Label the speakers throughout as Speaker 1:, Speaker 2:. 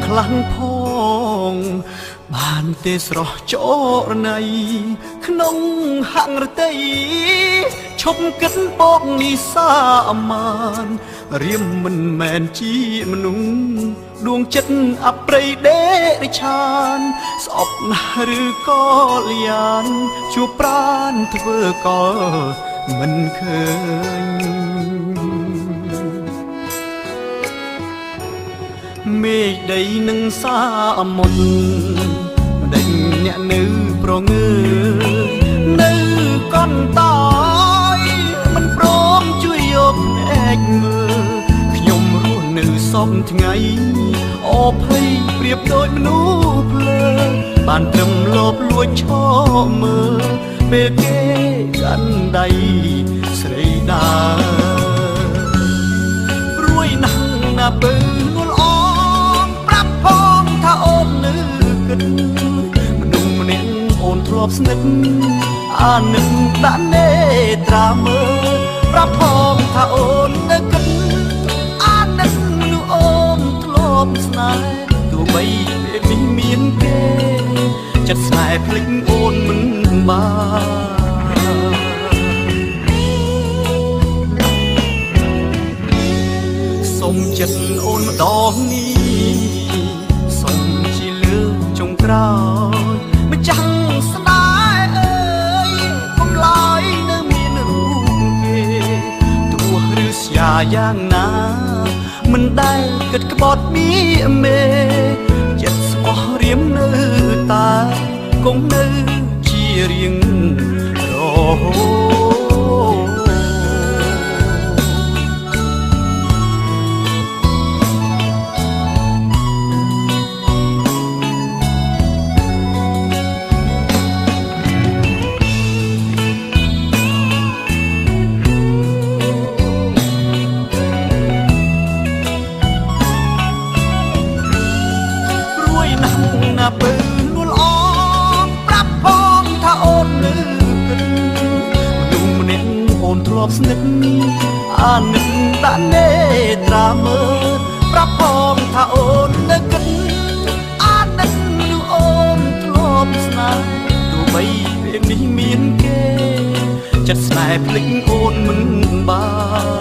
Speaker 1: ខ្លាំងផងបានទេស្រស់ចរណៃក្នុងហង្រតីឈប់គិតបោកនិសាមានរៀមមិនមែនជាមនុស្សដួងចិត្តអប្រិយដេរិឆានស្អប់ណាស់ឬក៏លៀនជួបប្រានធ្វើកលមិនឃើញមេឃដីនឹងសាមុនដេញអ្នកនៅប្រងើនៅកន្តតយមិនព្រមជួយយកភ្នែកមើលខ្ញុំរស់នៅសពថ្ងៃអភ័យប្រៀបដូចមនុស្សភ្លើបានត្រឹមលបលួចឈរមើលពេលគេកាន់ដៃស្រីដើព្រួយណាស់ណាពើនួលអងប្រាប់ផងថាអូននៅគិតមនុស្សម្នាក់អូនធ្លាប់ស្និទ្ធអានឹងដាក់នេត្រាមើលប្រាប់ផងថាអូននៅគិតអានឹងមនុស្សអូនធ្លាប់ស្នេហ៍ទោះបីពេលនេះមានគេចិត្តស្នេហ៍ភ្លេចអូនមិនបានសុំចិត្តអូនម្ដងនេះសុំជាលើកចុងក្រោយម្ចាំងស្នេហ៍អើយកុំឡើយនៅមានរូបគេទោះឬស្យាយ៉ាងណាមិនដែលគិតក្បត់មីមេចិត្តស្មោះរៀមនៅតែគង់នៅជារៀងរហូតណាពើនួលអងប្រាប់ផងថាអូននៅគិតមនុស្សម្នាក់អូនធ្លាប់ស្និទ្ធអានឹងដាក់នេត្រាមើលប្រាប់ផងថាអូននៅគិតអានឹងមនុស្សអូនធ្លាប់ស្នេហ៍ទោះបីពេលនេះមានគេចិត្តស្នេហ៍ភ្លេចអូនមិនបាន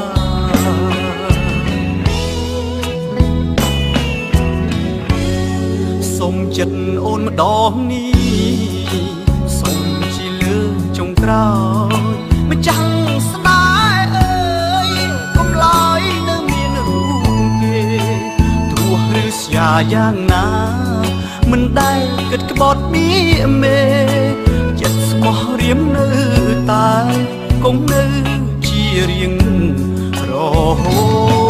Speaker 1: សុំចិត្តអូនម្ដងនេះសុំជាលើកចុងក្រោយម្ចាំងស្នេហ៍អើយកុំឡើយនៅមានរូបគេទោះឬស្យាយ៉ាងណាមិនដែលគិតក្បត់មីមេចិត្តស្មោះរៀមនៅតែគង់នៅជារៀងរហូ